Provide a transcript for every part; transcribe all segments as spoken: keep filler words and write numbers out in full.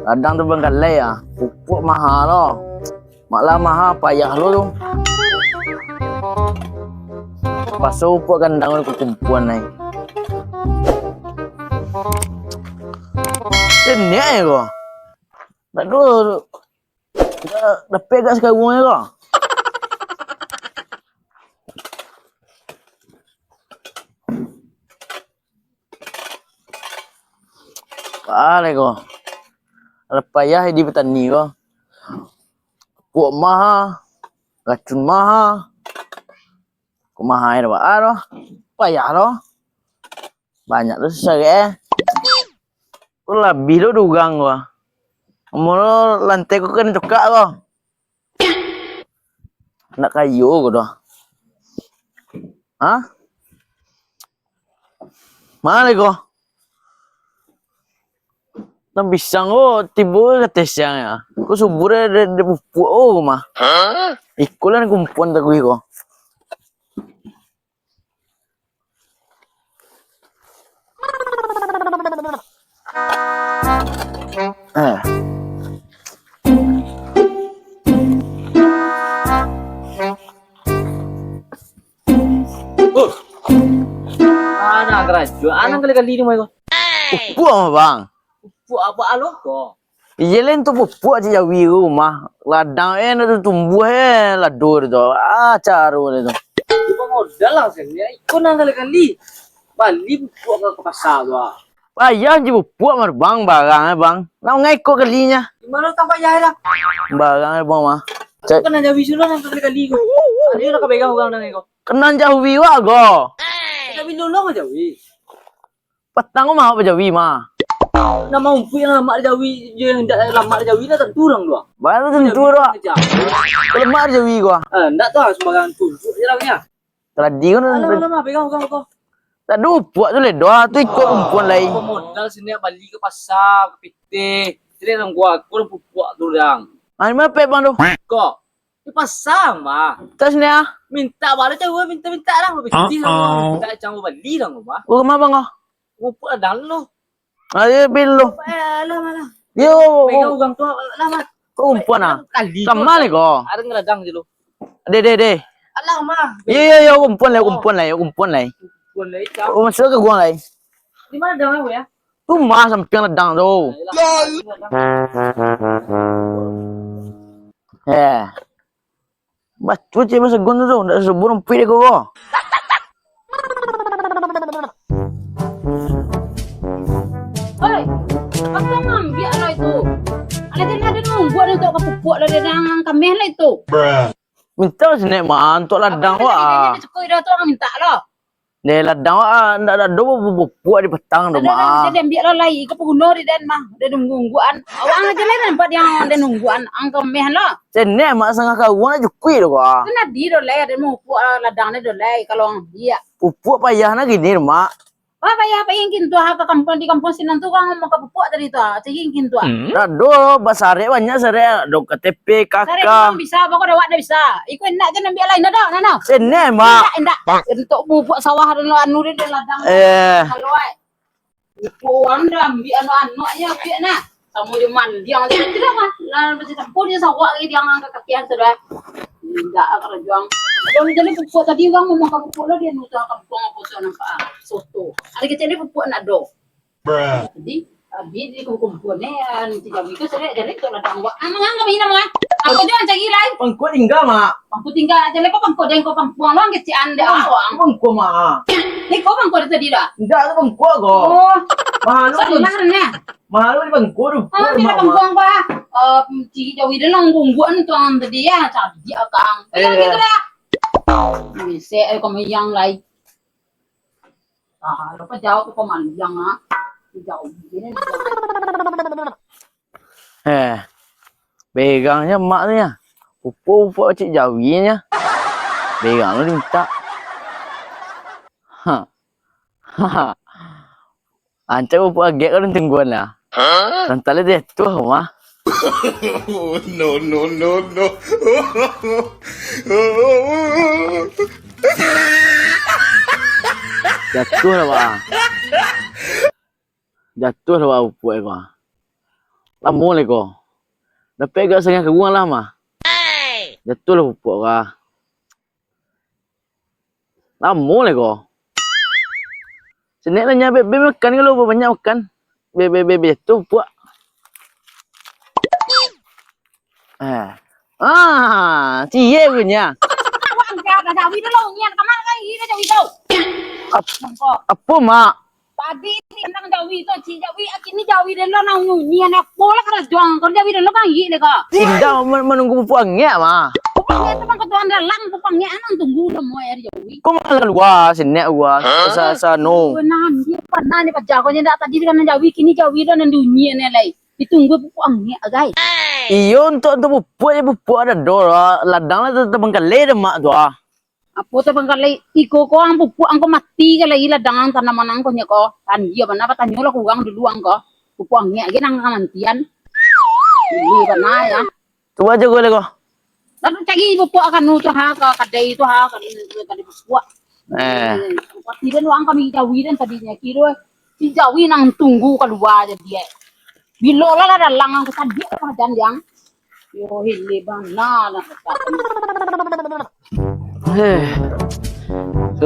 Ladang tu bangkalai ah. Pupuak maha lo. Mak lah maha, payah lo tu. Paso pupuak kandang tu kumpuan nai. Siniak ko. Tak do. Dah, dah pegat sekarang ko. Pale ko. Alah payah di petani ko. Puak maha, racun maha. Ko maha dah baa doh. Payah doh. Banyak tu susah eh. Ko labih doh dugang ko. Amun lantai ko kan cokak ko. Nak kayo ko doh. Hah? Mana ko? Nan pisang ko tibo ka ateh siang ya. Ko subur dek, dek, dek pupuak ko mah. Iko lah nan kumpuan taguih ko. Eh. Oh. Anak karajo, anak kali-kali ni mai ko. Pupuak mah, Bang. Pupuak apo alo ko? Iyo lah, untuak pupuak cik jawi ko mah. Ladang eh, nak tumbuah eh, lado tu. Ah, caro tu. Modal lah sen, ya. Iko nan kali-kali. Bali pupuak ka, ka pasa tu ah. Payah ji pupuak mah, Bang, barang eh, Bang. Nak mangai ko kalinyo. Di mano tampat payah dah? Barang eh, Bang, mah. Cek. Kan jawi sudah nan kali-kali ko. Ayo nak ka pegang urang nan ko. Kanan jawi wak ko. Jawi dulu mah jawi. Patang ko mah awak bajawi mah. Nan maumpuik nan lamak dijawi, jo nan indak lamak dijawi, lah tantu urang tu ah. Baru tantu tu ah. Lamak dijawi ko ah. Ah, indak tu ah, sumbarang tunjuk je lah punya. Tadi kan. Alah, alah, alah, pegang, pegang, pegang. Tak ado pupuak tu lai doh, tu iko kumpuan lai. Modal sini bali ka pasa, ka pitih. Jadi nang gua, gua pupuak tu dang. Ah, di mano pek Bang tu? Ko. Di pasa mah. Tas ni ah. Minta bala cau, minta-minta lah. Pitih lah, minta cau bali lah mah. Oh, kama Bang ko? Pupuak ladang lo. Ayo, bil lo. Eh, alah, alah. Yo. Pegang urang tu, alah, mah. Ko kumpuan ah. Kali. Kama ni ko? Ada ngeladang je lo. Deh, deh, deh. Alah, mah. Yo, yo, yo, kumpuan lai, kumpuan lai, kumpuan lai. Kumpuan lai, cau. Oh, masuk ka guang lai. Di mano ladang aku ya? Tu mah sampiang ladang tu. Ayolah. Eh. Batua cik masagun tu, ndak sasubur ampui dek ko. Oi, apo ngambiak lah itu? Alah, jan ado nunggu ado untuak ka pupuak lah, jan kameh lah itu. Minta sinek mah, untuak ladang wak ah. Cukuik dah tu, minta lah. Deh, ladang wak ah, ndak ado bu-, bu-, pupuak di patang tu mah. Jadi ambiak lah lai, iko paguno di den mah, den nunggu-nungguan. Awak ang aja lai nampak dia den nungguan, ang kameh lah. Sinek mak sangah karuang lah cukuik tu ko ah. Kan tadi do lai, den mau pupuak ladang ni do lai, kalau ang ambiak. Pupuak payah nah gini mak. Wah, payah, payah kintu ah, ka kampuang, di kampuang sinan tu urang mau ka pupuak tadi tu ah, cari kintu ah. Ndak do, basarek banyak sarek, do K T P, K K. Sarek tu bisa, pokok awak ndak bisa. Iko indak je ambiak lain, ndak do, nah, nah. Sinek mak. Indak, indak. Untuak pupuak sawah dan anu di ladang. Eh. Kalau ai. Pupuak urang dah ambiak anu-anu aja, ambiak nah. Samo jo mandiang tu, tu dah mah. Lah, macam campur je sawak lagi, jangan kakakian sudah. Indak karajuang. Kalau jadi pupuak tadi, urang ngomong ka pupuak lah, dia nuta kampuang apo tu nampak ah, soto. Ari kecek dia pupuak ndak do. Jadi, abih di kumpul-kumpul ni, ah, nanti jawi tu, jadi, jadi tu ladang awak. Ah, mangang kami nama, ah. Apa dia cari lai? Pangkuak tingga, mak. Pangkuak tingga, jadi kau pangkuak, jangan kau pangkuak, lang kecek ande awak. Pangkuak, mak. Ni kau pangkuak dari tadi dah? Indak, tu pangkuak ko. Oh. Mahal tu. Salah ni. Mahal di pangkuak tu. Ah, tidak pangkuak apa? Eh, cik jawi dia lang gungguan tu ang tadi ya, cabi akang. Eh. Gitu dah. Bisa, eh, kamu yang lai. Ah, apa jauh tu pemanjang ah. Jauh gini. Eh, begangnyo mak tu nyo. Pupuak-pupuak cik jawi nyo. Begang tu dimintak. Ha. Ha. Ancak pupuak agek kan tungguan lah. Hah? Santali dia tuh mah. No, no, no, no. Jatuah lah, Pak. Jatuah lah, Pak, pupuak ko. Lamo lai ko. Dapek agak satangah karuang lah mah. Jatuah lah pupuak ka. Lamo lai ko. Sinek lah nyo, be, be makan kalau banyak makan. Be, be, be, be jatuah pupuak. Ah. Ah, ciek punyo. Awak angkat dah jawi tu lah, unyian ka ma lai dah jawi tu. Ap-, Mangko. Apo, Mak? Tadi si nang jawi tu, si jawi, kini jawi den lah nang unyian, apo lah karajo ang ko, jawi den lah bangik deh ko. Indak, man-, manunggu pupuak angek, Mak. Pupuak angek tu mangko tuan dalang, pupuak angek nang tunggu lah mo ari jawi. Ko malah kalua, sinek kalua. Hah? Sa-, sano. Benar, dia pernah ni paja ko nyo dak tadi kan jawi, kini jawi lah nang diunyian lai. Ditunggu pupuak angek, gai. Iyo, untuak, untuak pupuak je, pupuak ado doh, ladang lah tabangkalai dek mak tu, ah. Apo tabangkalai? Iko ko ang pupuak ang ko mati ka lai, ladang ang tanaman ang ko nyo ko. Kan iyo bana, batanyo lah ka urang dulu ang ko. Pupuak angek gai nang nantian. Iyo bana ya. Cubo jago lai ko. Lalu cari pupuak kanu tu ha, ka kadai tu ha, kadai, kadai pupuak. Eh. Pasti den urang kami jawi den tadinyo kiro. Si jawi nang tunggu kalua jadi, eh. Bilo lah, lah dalang ang ko tadi ka badan jang. Yo, hele bana lah. Eh.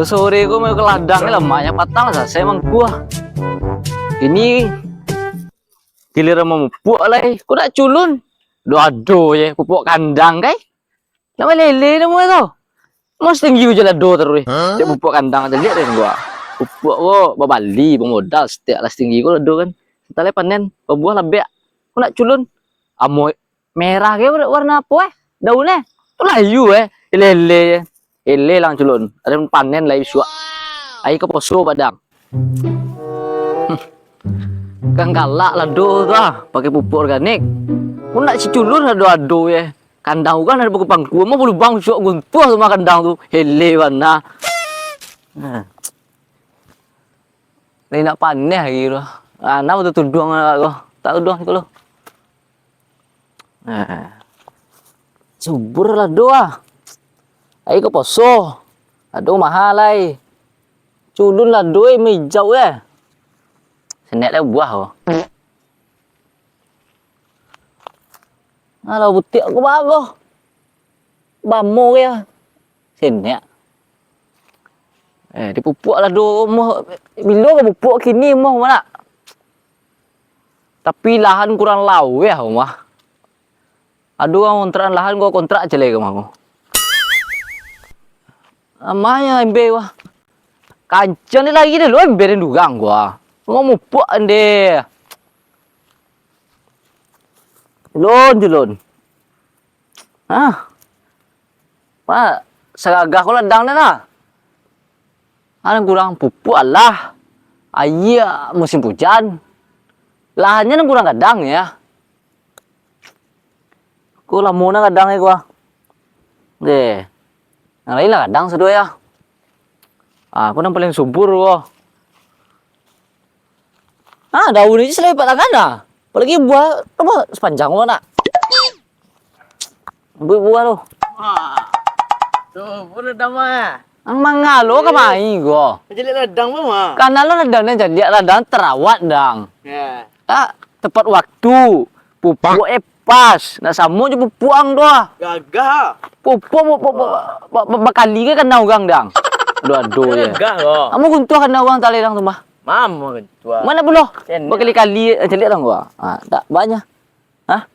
Sore ko main ka ladang lah, maknyo patang lah, sasek mangkuah. Ini giliran mamupuak lai, ko nak culun. Duh, ado je, pupuak kandang kai. Nak malele namo tu. Mas tinggi ujan ado taruih. Hah? Cek pupuak kandang aja lihat deh gua. Pupuak ko babali, bamodal, setiap lah setinggi ko ado kan. Kita lai panen, babuah labek. Ko nak culun. Amo merah ke warna apo eh? Daun eh? Tu layu eh. Lele je. Ele lang culun. Ada panen lai bisuak. Ai ka poso padang. Kan galak lado tu ah, pakai pupuk organik. Mun nak si culun ado-ado je. Kandang urang ado pangku-pangku, mah balubang suak guntuah tu mah kandang tu. Hele bana. Nah. Lai nak paneh lagi tu. Ana tu tuduang agak tu. Tak tuduang siko lo. Nah. Subur lado ah. Ai ka poso. Lado mahal ai. Culun lado eh, maijau eh. Senek lah buah ko. Alah, butik ko bago. Bamo ya. Senek. Eh, dipupuak lado moh. Bilo ka pupuak kini moh, mana? Tapi lahan kurang laweh mah. Ado urang kontrakan lahan, gua kontrak aja lai ka mah ko. Amanya embe wah. Kancang ni lagi deh lo embe den durang gua. Mau mupuak ende. Lon je lon. Ah. Pak, saragah ko ladang ni lah. Alah kurang pupuk alah. Aia musim hujan. Lahannyo nan kurang gadang ya. Ko lamo na gadang ko ah. Deh. Nan lain lah gadang sado ya. Ah, ko nan paling subur ko. Ah, daun ni salepak tangan ah. Apolai buah, apo, sapanjang ko nak. Buah-buah tu. Wah. Tu, pun dah mah. Ang mangalo ka mai ko. Jadi ladang mah. Kana lo ladang ni jadi ladang terawat dang. Ya. Tak tepat waktu. Pupuk eh pas. Nak samo je pupuk ang tu ah. Gagah. Pupuk, pupuk, pupuk, ba-, ba-, bakali ke kana urang dang. Aduh, aduh je. Gagah ko. Amu guntuah kana urang talai dang tu mah. Mamo guntuah. Mana pulo? Bakali-kali eh, caliak dang ko. Ah, tak banyak. Hah?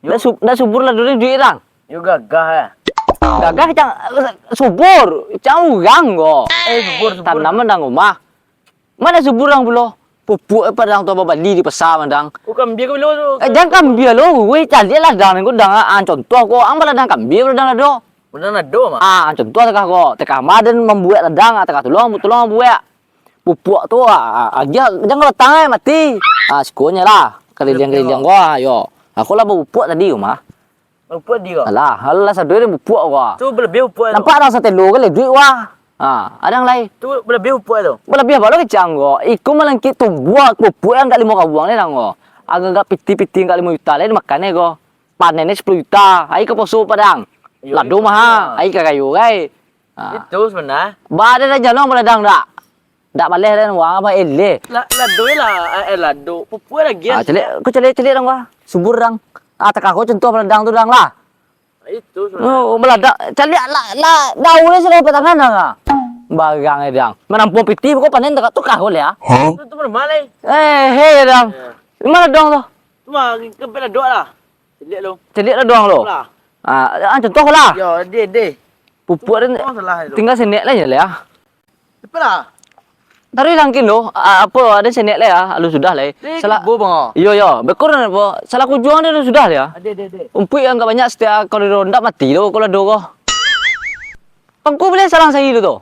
Ndak su-, ndak subur lah dulu duit dang. Yo gagah ya. Gagah cang subur, cang urang ko. Eh, subur, subur. Tanaman dang rumah. Mana subur dang pulo? Pupuk eh padang tu babali di pasar mandang. Ko kambia ko bilo tu. Eh, jangan kambia lo, weh, caliak lah dang ko dang, ah, contoh ko, ang baladang kambia, baladang lado. Baladang lado mah. Ah, contoh takah ko, takah maden mambuek ladang, ah, takah tulung, tulung mambuek. Pupuk tu, ah, ah, agiah, jangan datang eh, mati. Ah, sikonyo lah, keliling-keliling ko, ah, yo. Aku lah bapupuk tadi ko mah. Bapupuk tadi ko? Alah, alah sado ni bapupuk ko. Tu balabiah pupuk tu. Nampak dang satelo ko leduik wah. Ha, adang lai. Tu balabiah pupuk tu? Balabiah balo kecek ang ko. Iko malangkik tumbuah pupuk yang agak limo kabuang ni dang ko. Agak-agak piti-piti agak limo juta lai dimakan ni ko. Panen ni sapuluah juta. Ai ka poso padang. Yo, lado maha, ai ka kayo gai. Ha. Itu sebenarnya. Ba ado lah jalong baladang dak? Dak baleh den, wang apa eleh. La-, lado lah, eh, eh, lado. Pupuk lagi, ah, ah. Caliak, ko caliak, caliak dang, wah. Subur dang. Ah, takah ko contoh baladang tu dang lah. Itu sebenarnya. Oh, baladang. Caliak lah, lah, daun ni sudah patangan dang, ah. Barang eh dang. Manampuang pitih, ko panen takah tu kah boleh, ah. Hah? Itu, itu normal, eh. Eh, hei dang. Iya. Di mana dong tu? Tu mah, kempek ladok lah. Caliak lo. Caliak ladok lo. Lah. Ah, ah, contoh lah. Yo, deh, deh. Pupuk den. Contoh salah itu. Tinggal senek lah je lah, ah. Apolah? Taruih langkin lo, a-, apo, ado senek lai, ah, alun sudah lai. Salah. Iyo, iyo, bekor apo? Salah kujuang ado sudah lai, ah. Ade, ade, ade. Umpuik nan agak banyak satiok kali rondak mati lo, kalau ado ko. Pangku boleh salang sahi lo tu.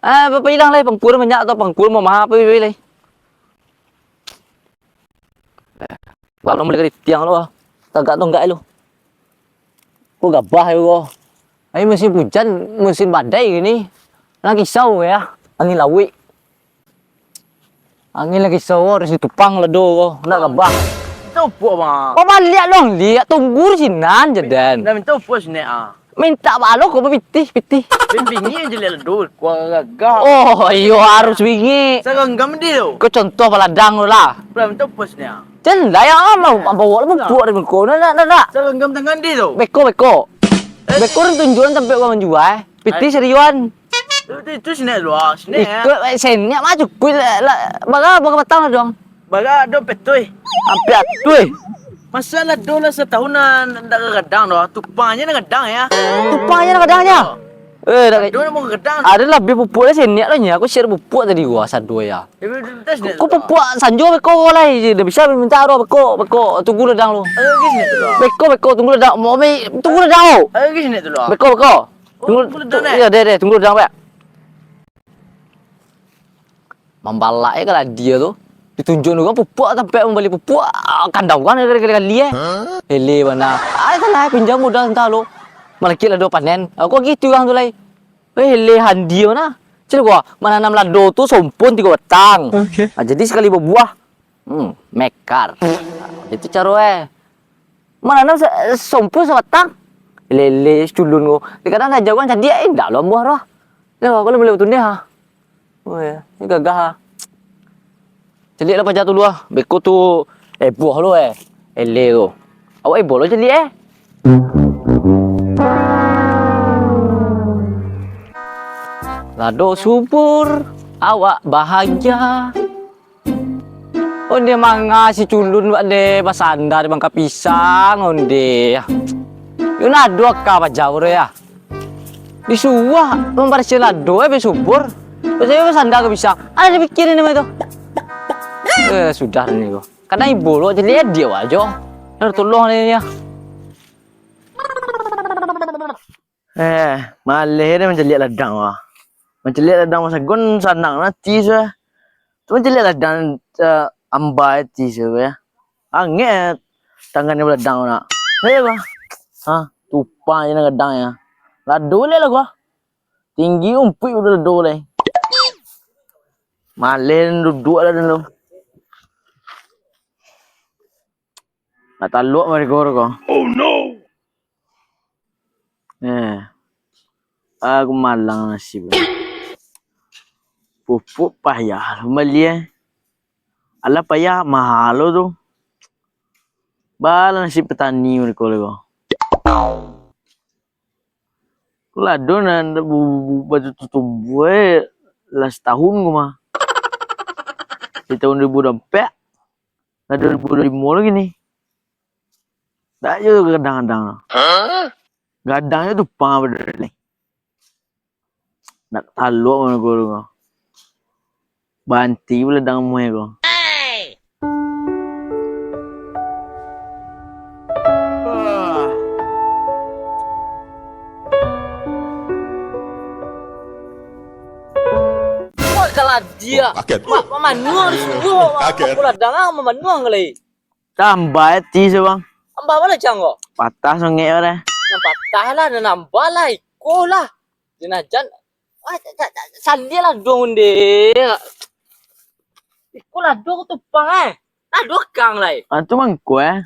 Ah, bapa ilang lai, pangku banyak tu, pangku mau mahal apa lai. Kalau mulai keriting lo, tagak tonggak lo. Ko gabah yo ko. Ai musim ujan, musim badai gini. Lah kisau ya, angin lauik. Angin lah kisau, harus ditupang lado ko, nak gabah. Minta upuak, Bang. Kau baliak dong, liak tunggu di sinan je, Den. Nak minta upuak sinan, ah. Minta balo ko pitih, pitih. Bingik je liak lado, ko gagah. Oh, iyo harus bingik. Saganggam di tu. Ko contoh baladang tu lah. Minta upuak sinan, ah. Jan lah, ya, mau bawa lah bubuak dari beko. Nak, nak, nak, nak. Saganggam tangan di tu. Beko, beko. Eh. Beko tu tunjuan sampai urang manjua, eh. Pitih seriuan. Itu, itu sinek dulu, ah. Sinek, ya. Ikut, eh, sinek mah cukuik lah, lah. Bara, bara batang lah, dong. Bara, dong petuih. Ampia tuih. Masalah doh lah satahunan ndak gadang doh. Tupang je nan gadang, ya. Tupang je nan gadang, ya. Eh, dak. Ado nan gadang. Ado labiah pupuak lah sinek lah, nya. Aku share pupuak tadi gua sado, ya. Ko pupuak sanjo beko ko lai je, dah bisa minta aro beko, beko, tunggu ladang lu. Beko, beko, tunggu ladang, mau ambil, tunggu ladang lu. Beko, beko. Tunggu, tunggu ladang, eh? Iya, deh, deh, tunggu ladang, Pak. Mambalak eh kalau dia tu. Ditunjuk urang pupuak sampai mambali pupuak, ah, kandau kan kali-kali eh. Ele bana. Ai salah pinjam modal entah lu. Malakik lah dua panen. Aku gitu urang tu lai. Eh, leh handi mana? Cil gua, mananam lado tu sompun tigo batang. Oke. Ah, jadi sakali babuah, hmm, mekar. Nah, itu caro eh. Mananam sa-, sompun sabatang. Lele culun ko. Kadang sajo kan cadiak, eh, indak lo buah roh. Yo, aku lah boleh batunde ha. Oh ya, ni gagah ha. Caliak lah paja tu lu ah. Beko tu eboh lo eh. Ele tu. Awak eboh lo caliak eh. Lado subur, awak bahagia. Onde manga si culun wak de basanda di bangka pisang onde. Yo nado aka paja tu ya. Disuruah mambarasiahan lado, eh, bia subur. Bia sajo basanda ka pisang. Ado dipikia ni namo tu. Eh, sudah ni ko. Kadang ibo lo jadi dia ajo. Harus tolong ni ya. Eh, maleh deh mancaliak ladang wah. Mancaliak ladang masagon sanang lah ati sudah. Tu mancaliak ladang, eh, amba ati sudah ya. Angek tangan ni baladang nak. Hei bah. Ha, tupang je nak gadang ya. Lado leh lah gua. Tinggi umpuik udah lado leh. Maleh duduak lah dulu. Nak taluak mah di gor ko. Oh no. Eh. Aku malang nasib. Pupuk payah lo mambali eh. Alah payah mahal lo tu. Balah nasib petani mereka lo ko. Lado nan bu-, bu-, bu-, batutubuah eh lah satahun ko mah. Di tahun dua ribu dua puluh empat. Lah dua ribu dua puluh limo lagi ni. Dak jo gadang-gadang. Hah? Gadang jo tupang apa dulu ni. Nak taluak mano ko tu ko. Banti pula dang muai ko. Wah, kalau dia. Oh, kaget. Mak, mamanuang di sini. Kaget. Aku ladang ah, mamanuang kali. Tambah ati se, Bang. Tambah bana cang ko? Patah songek ko deh. Nan patah lah, nan nambah lah, iko lah. Dinajan, ah, ca-, ca-, ca-, saliak lah dong deh. Iko lah dong tupang eh. Lah dong kang lah. Ah, tu mangko eh.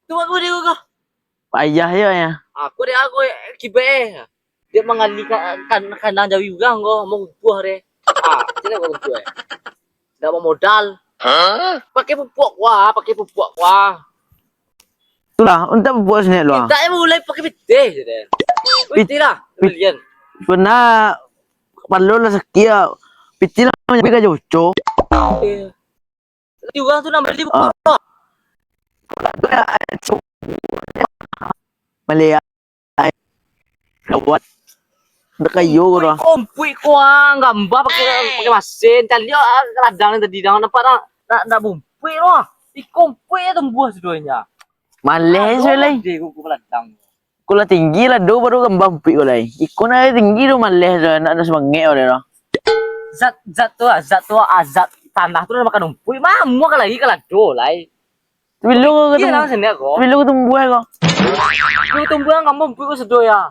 Tu aku deh ko. Payah yo ya. Aku deh aku, eh, kibek eh. Dia mangali ka-, kan-, kandang jawi urang ko, mau upuah deh. Ah, macam mana kau bentuk, eh? Ndak bamodal. Pakai pupuak kuah, pakai pupuak kuah. Itulah, untuak pupuak sinek lu, ah. Kita yang mulai pakai pitih je deh. Pitih lah, pit- pilihan. Pernah, kepala lah sakit, ah. Pitih lah, manyambuik ka Joco. Eh. Tadi urang tu nak bali pupuak. Ah. Maliek. Ai, gawat. Ndak kayo ko doh. Kompuik ko, ah, gambar pakai, pakai masin. Caliak, ah, ladang tadi dah nampak dah. Ndak, ndak bumpuik doh. Ikompuik je tumbuah sadonyo. Maleh sudah lai. Ko ladang. Ko lah tinggi lah do baru gambar bumpuik ko lai. Iko nak tinggi tu maleh tu, nak ada semangat ko doh. Zat, zat tu ah, zat tu ah, zat tanah tu dah makan umpuik. Mamuah ka lagi ka lado lai. Bilo ko tumbuah. Bilo ko tumbuah ko. Bilo tumbuah ngambang pupuak ko sedo ya.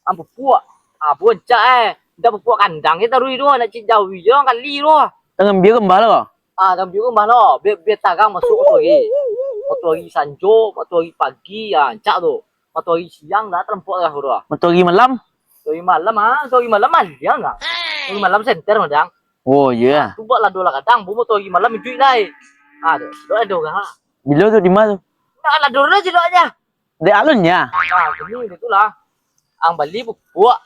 Ambo pupuak. Ah, pupuak rancak eh. Ndak pupuak kandang je taruih tu, nak cik jawi je kali tu. Tangan biar kembal ko. Ah, tangan biar kembal lo. Biar, biar tarang masuk matahari. Matahari sanjo, matahari pagi, ah, rancak tu. Matahari siang dah terempok lah tu. Matahari malam. Matahari malam ah, matahari malam maliang ah. Matahari malam senter madang. Oh, iya. Tu buat lado lah kadang, bu matahari malam iduik lai. Ah, tu, tu ada orang ah. Bilo tu, di ma tu? Nah, lah dulu aja, dulu aja. Di alun nya. Ah, gini, itulah. Ang bali pupuak.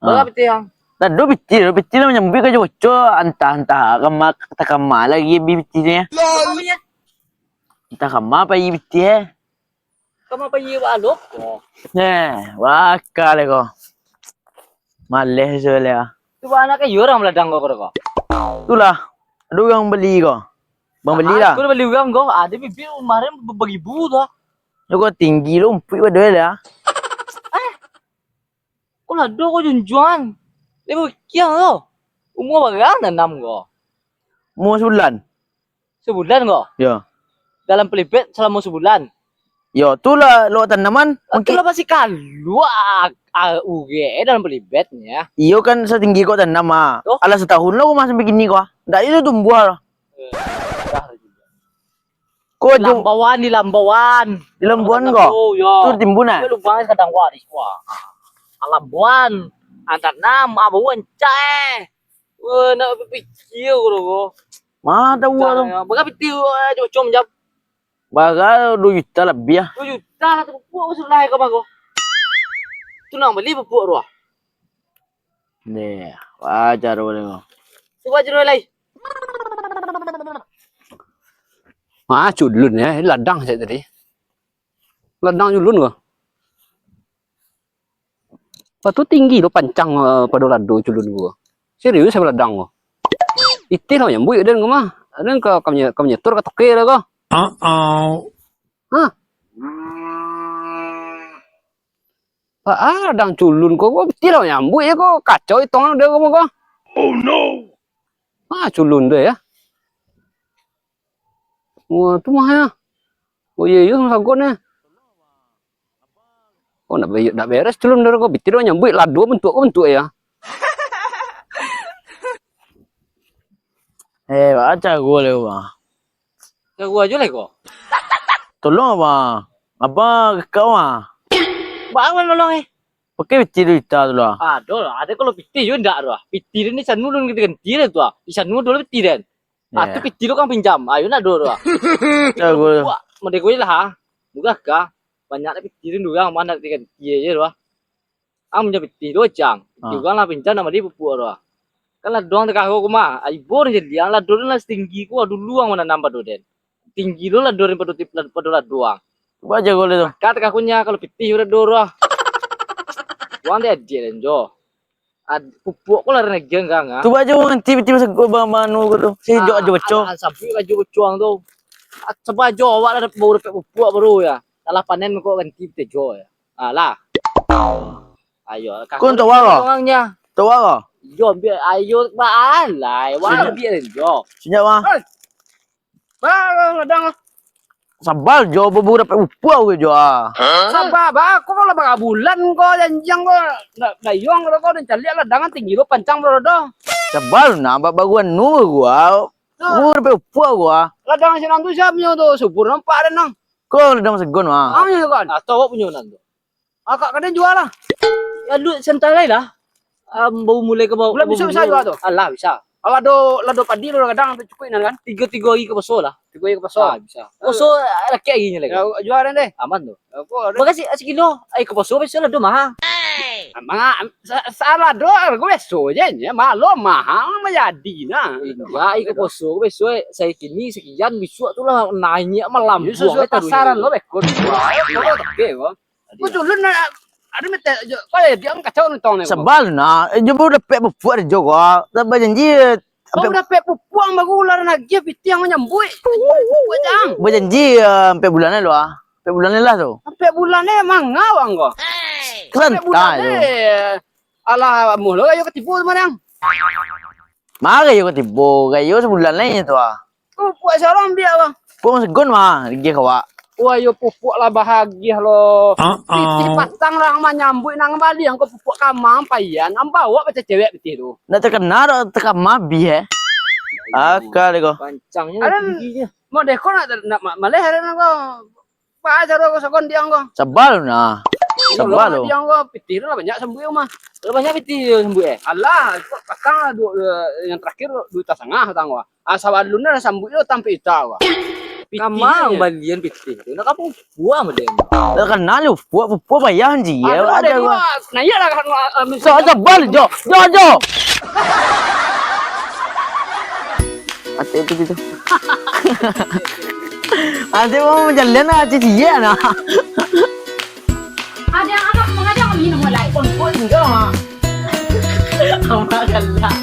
Ah. Bara pitih ang? Lah, duo pitih, duo pitih lah manyambuik ka Joco, antah, antah, kama, antah kama lagi bi pitih nyo. Kama apo nyo? Antah kama pai pitih, eh. Kama pai ba alok. Oh. Neh, wakal ko. Maleh sudah lah. Tu anak kayo urang baladang ko, ko. Itulah, ado urang bali ko. Bang bali lah. Aku bali urang ko, ado bibik kemarin baribu tu. Yo ko tinggi lo, umpuik pado lah. Eh. Ko lado ko junjuangan. Dia bakiang tu. Umur bara nanam ko? Umur sabulan. Sabulan ko? Yo. Dalam pelibet salamo sabulan. Yo, tu lah lo tanaman. Ah, tu mungkin lah pasti kaluak, ah, ah, urek dalam pelibet nyo. Iyo kan satinggi ko tanam ah. Toh? Alah satahun lah ko mah sampai kini ko ah. Ndak itu tumbuah lah. Eh, dah. Ko jo- Lambauan, di Lambauan. Di Lambauan ko? Yo. Tu timbun ah? Yo, lubang kadang wah di siko. Ah, Lambauan. Antanam, ah, bau ancak eh. Wah, nak bapikia ko doh ko. Ma tahu tu. Bara pitih, eh, Joco manjam? Bara duo juta labiah ah. Duo juta lah tu pupuak ko sudah ka bago. Tu nang bali pupuak tu ah. Neh, wajar ko. Cubo caro lai. Ah, culun ya, ladang sajo tadi. Ladang culun ko. Lepas tu tinggi tu pancang, eh, pado lado culun ko. Serius baladang ko. Itih lah manyambuik den ko mah. Den ka, ka manye-, ka manyetor ka toke lah ko. Uh-oh. Hah? Ah, ladang culun ko, ko pitih lah manyambuik ko. Kacau itongan den ko mah ko. Oh no. Ah, culun tu ya. Wah, tu mah ya. Oh, iyo, iyo, sagon eh. Oh, ndak be-, ndak beres culun den ko. Pitih den manyambuik, lado bentuak ko bentuak ya. Eh, baa caro lai, Bang? Caro ajo lai ko. Tolong, Bang. Abang kakak, Bang. Baa tolong eh? Pakai pitih duo juta tu lah. Ado lah, ado kalau pitih juo ndak tu lah. Pitih den di sanu lun ganti-ganti lah tu lah. Di sanu ado lah pitih den. Ah, tu pitih tu kan pinjam. Ayo nak duo tu lah. Caro. Wah, mode gue lah ha. Murah kah? Banyak lah pitih tu urang, ma nak ganti-ganti ajo tu lah. Ang pinjam pitih duo cang. Pitih urang lah pinjam nak bali pupuak tu lah. Kan lah doang takaho ko mah. Aibo den jadi, ang lah doang lah satinggi ko, dulu ang mananam pado den. Tinggi lo lah doang pado tip-, pado lah doang. Cubo ajo ko lai tu. Ka takaho nyo kalau pitih udah doang lah. Wang dia adiak den jo. Ad-, pupuak ko lah renegang kan, ah. Cubo ajo urang pitih-pitih masa ko bang manu ko tu. Si jo ajo bacok. Alah, sabuik ajo bacok tu. Ah, cubo ajo awak lah dap-, baru dapek pupuak baru ya. Salah panen ko ganti pitih jo ya. Alah. Ayo, kon tawa ko? Orangnya. Tawa ko? Yo, ambiak ayo baalai, wah ambiak jo. Senyap ah. Bah, ladang ah. Sabar jo, baru dapek pupuak ko jo ah. Sabar bah, ko lah bara bulan ko janjiang ko. Ndak dayuang ko, den caliak ladang tinggi lo pancang bro doh. Sabar nah, ba-, baru anu ko ah. Baru dapek pupuak ko ah. Ladang sinan tu sia punyo tu, subur nampak den nang. Ko ladang sagon ah. Ah, punyo sagon. Atau awak punyo nan tu. Akak ka den jua lah. Ya, lu santai lai lah. Ah, baru mulai ka bawah. Bulan bisuak bisa jua tu? Alah, bisa. Kalau lado, lado padi lo kadang tu cukuik nan kan. Tigo-tigo hari ka puaso lah. Tigo hari ka puaso. Ah, bisa. Puaso, ah, lakek hari nyo lai. Ya, jual deh. Aman tu. Apo, ada? Makasih, ah, sakilo. Ai, ka puaso biaso lado maha. Manga, sa-, salah do, harga biaso je nya. Malo maha, manjadi nah. Indak, ai, ka puaso biaso, eh, sakini sakian, bisuak tu lah naiak malambuang. Yo, susuai eh, taruh pasaran je. Lo, bekon. Wah, kalau tapi, wah. Tadi. Kau culun nak, ada minta, kau ya, dia kacau nonton ni. Sabal nah, eh, jo baru dapek pupuak jo kau. Tak bajanji, eh, Kau dapek pupuak baru lah, lagi pitih yang manyambuik. Pupuak jang. Bajanji, eh, ampek bulan ni lo ah. Ampek bulan ni lah tu. Ampek bulan ni manga wang kau. Santai tu. Ampek bulan ni. Alah, mulo ayo katipu tu, Mariang. Mari yo katipu, gayo sabulan lai tu ah. Pupuak sarong biak, Bang. Pupuak masegon mah, gih awak. Wah, yo pupuak lah bahagiah lo. Ah, ah. Pitih patang lah manyambuik nang bali, angko pupuak kamang paian, ang bawa pacah cewek pitih tu. Ndak takana dok takama abih, eh. Akal ko. Pancangnyo. Adan, gigihnyo. Modeh ko nak, nak ma-, maleh adan ko. Paja ro ko sakon diang ko. Sabal nah. Sabal lo. Diang ko, pitih tu lah banyak sambuik mah. Lah banyak pitih sambuik, eh? Alah, pakang lah du-, yang terakhir duo juta satangah utang ko. Ah, sabalun lah sambuik tu tampek juta ko. Kamang balian pitih tu, nak ka pupuak mah dia. Lah kanai pupuak, pupuak payah ji. Ah, ya, tu ada ada dua. Naiak lah kan, ah, ah, Sa-, sabal, jo, jo, jo. Ati tu gitu. Ati mau jalan lah, Ati sia nah. Ada anak mengajar minum mulai. Pun pun enggak. Amak galak.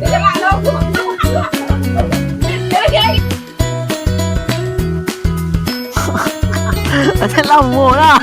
Jangan lo. Ati lamo lah.